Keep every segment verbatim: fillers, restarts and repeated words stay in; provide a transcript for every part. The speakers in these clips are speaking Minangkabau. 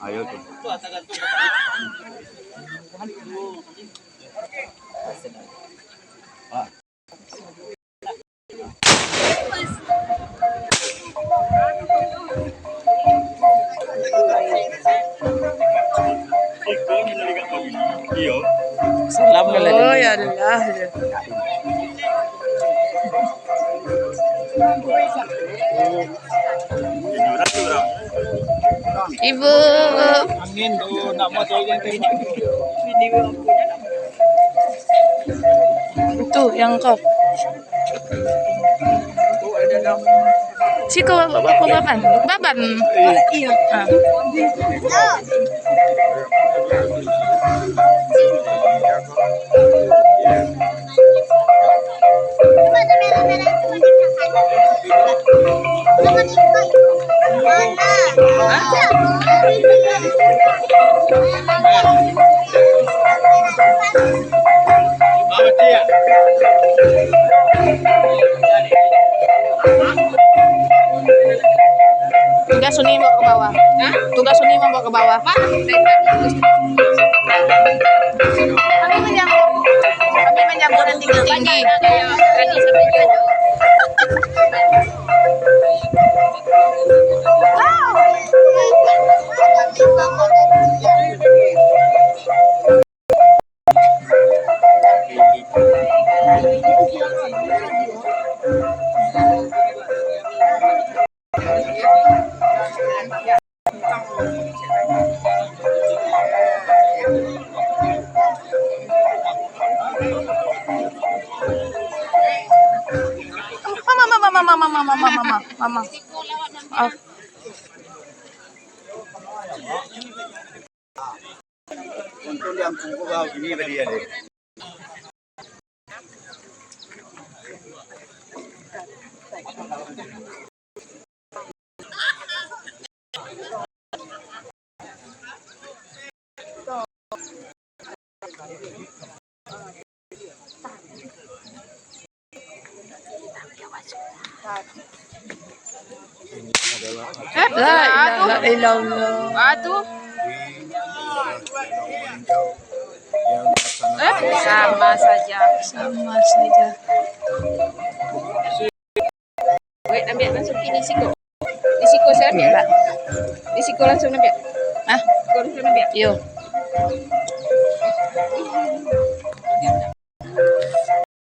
Ayo tu. Salam lah. Oh, ya Allah. Ibu. Angin tu, nak mau cari yang tadi. Tu, yang kau. Siko, baban. Baban. Ah. Tugas Uni bawa ke bawah. Hah? Tugas Uni bawa ke bawah. Apa? Kami menjamur. Kami menjamur tinggi-tinggi. Mama, mama, mama. Ah. Untung dia ampu ko bau, ini bagi dia deh. La ilaha illallah. Batu. Eh, sama saja. Sama saja. Wait, ambil langsung kini siko. Di siko saya ambil lah. Di siko langsung ambil. Ah, siko langsung ambil. Yo.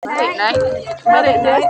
Tarik naik. Tarik naik.